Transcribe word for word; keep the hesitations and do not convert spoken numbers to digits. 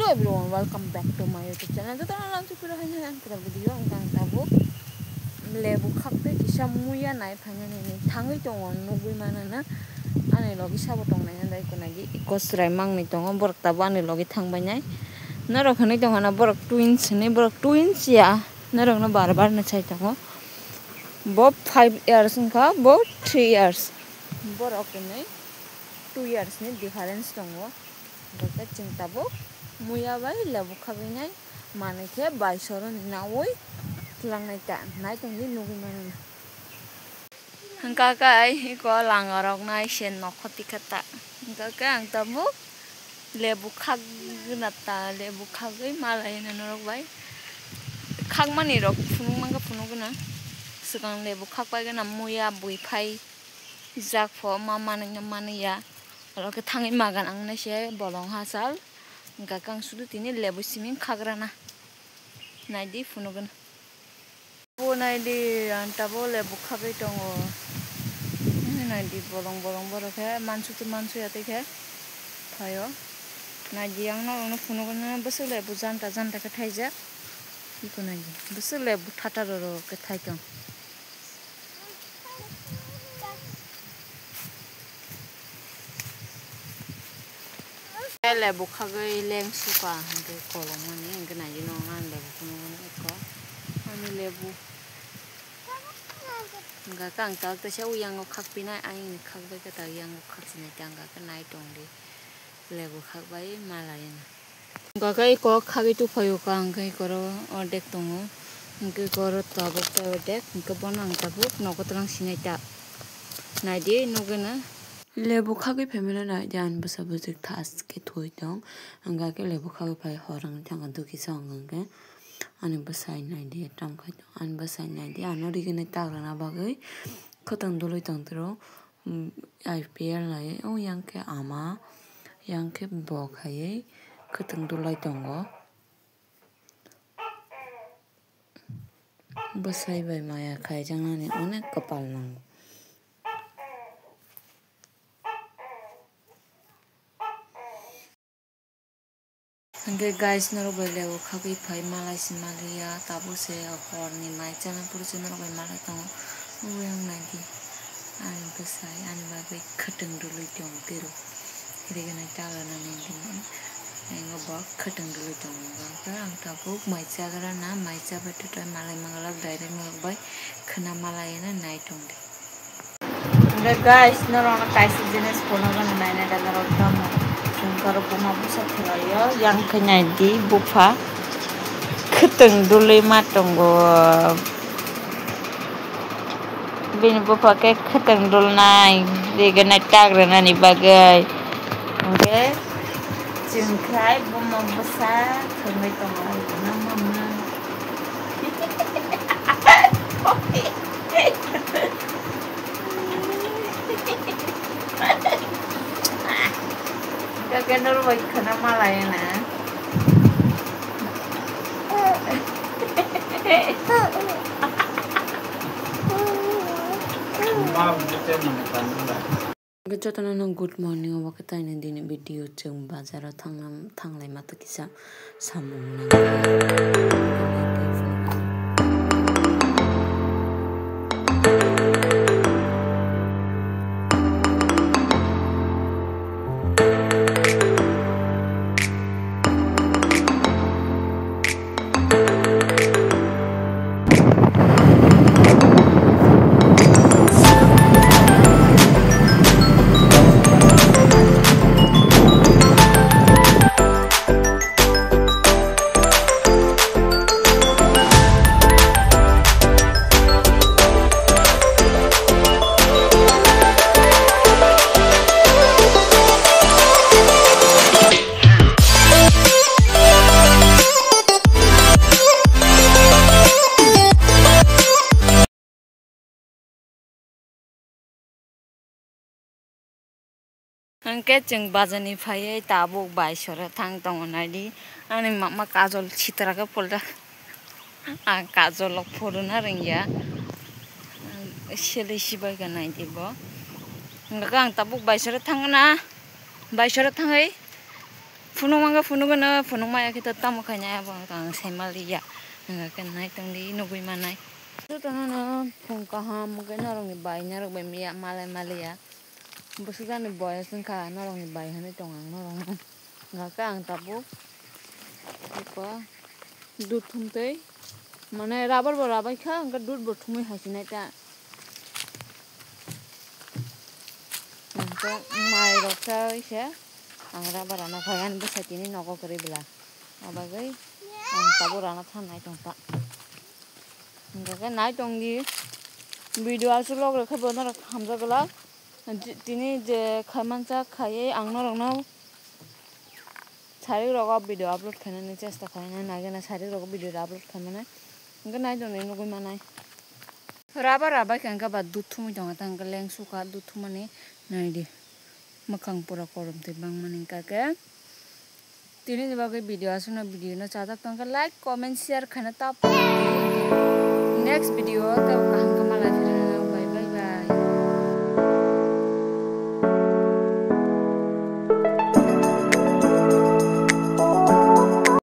Everyone, welcome back to my YouTube channel. Joto no lamchi pura hai hai ang kira video ang kang tabuk lebu khak tei kisa muya nai phainani ni thangwi tongo nugwi manana ani logi sabo tongnai handai kunagi iko srai mangni tongo borok tabuk ani logi thangbai nai norok hinwi tongkha na borok twins hinwi borok twins ya norok no bar bar no sai tongo bo five years wngkha bo three years borok hinwi two years ni difference tongo. Hwnkhe chwng tabuk muya bai lebu khagwi nai manwi khe bai soro ni naui twlangnai ta nai tongdi nugwi mano. Hwnkha khe iko langa rok nai se nokho tikha ta hwnkha khe ang tabuk lebu khagwi na ta lebu khagwi malai na norok bai khakmani rok phunuk mankha phunuk gana swkang lebu khak pai gana muya bui phai jak pho ma manwi no manwi ya. Oro khe thangwi magan ang nai se bolong hachal. Hwnkha khe ang sudu tini lebu simi khagrana. Naidi phunukgwna. Bo naidi ang tabuk lebu khagwi tongo. Naidi bolong bolong borok khe mansuti mansuya tei khe phaio. Naidi ang norokno phunukgwna bwswk lebu janta janta khe thaijak. Iko naidi bwswk lebu thata roro khe thai tong. Lebu khagwi leng suka hwnkhe kolomani hwnkhe naidi no ang lebu phunukgwna eko ani lebu hwnkha khe ang tabuk teisa uyango khakpinai ayangni khakbai khe ta uyango khakchinai tei hwnkha khe nai tongdi lebu khakbai malai. Hwnkha khe eko khagwi tubuphaio ka hwnkhe eko oro ordek tongo. Hwnkhe eko oro tabuk tei ordek hwnkhe bono ang tabuk nogo twlang sinai ta. Naidi nugwino. Lebu khagwi phaimano naidi ani bwsa bwswk thas khe thwi tong. Hwnkha khe lebu khagwi phai hor wngwi thangkha dukisa wng hwnkhe. Ani bwsai naidi tamo khai tong ani bwsai naidi ano riginai tagrana bagwi khwtwng dului tong tiro. I P L nai o yang khe ama yang khe bo khaiwi khwtwng dulai tongo. Bwsai bai maya khaijaknani onek kwpal nango. Hwnkhe guys, norok bai lebu khagwi phai malai se maliya, tabuk se horni mai chana phuru se norok bai malai tongo. Ui ang naidi, ani bwsai ani bagwi khwtwng dulwi tong tiro. Rignai tagra nani hwnkhe, engo bo khwtwng dulwi tongo. Hwnkhe ang tabuk mai chagra na, mai chabai twtwi malai manglak, direct norok bai khwna malai nai tongdi. Hwnkhe guys, norokno kaisa jinis phunukgwna nainai da norok tamo. Chwng borok buma bwsa khwlaio, yang khe naidi bupha khwtwng dulwi ma tongo. Bini bupha khe khwtwng dulnai, rignai tagranani bagwi. Hwnkhe chwng khai buma bwsa thwngwi tongo. Kake norok bai khwna malai na. Jotono no good morning, obo khe taini dini video chwng bazaro thangna thanglai ma twi kisa samung nang. Hwnkhe chwng bazar ni phaiwi tabuk bai sora thang tongo naidi. Ani mama kajol sitra khe poljak. Ang kajol rok phuru na rwngya. Selei sibai kha naidi bo. Hwnkhe ang tabuk bai sora thang na. Bai sora thangwi Phunuk mangkha phunuk gano, phunuk maya khe to tamo khainai abo ang to ang sai maliya. Hwnkhe nai tongdi nugui manai. Jotono no phung kaham hwnkhe norokni bai norok bai miya malai maliya. Bwswk jani boyes wngkha norokni bai hwnwi tong ang norokno. Hwnkhe ang tabuk eko dud thumtwi mane rubber bo rabai kha hwnkhe dud bo thumwi hai sinai ta. Hwnkhe mai rok chawi se ang rubber rana phai ani bwsai tini nogo kwrwi bwla. Abagwi ang tabuk rana thanai tong ta. Hwnkhe nai tongdi video aswk log rwkhe bo norok hamjak glak. Tini je khaimansa khaiwi ang norokno sarik rogo video upload khainani chesta khainani nagina sarik rogo video upload khaimani. Hwnkhe nai tongdi nugui manai. Rubber rabai kha hwnkhe ba dud thumui tongo ta hwnkhe leng sukha dud thumani naidi. Mwkhang pura korom twi bangmani hwnkha khe. Tini ni bagwi video aswkno video no chajak tongkha like comment share khaina ta next video o ta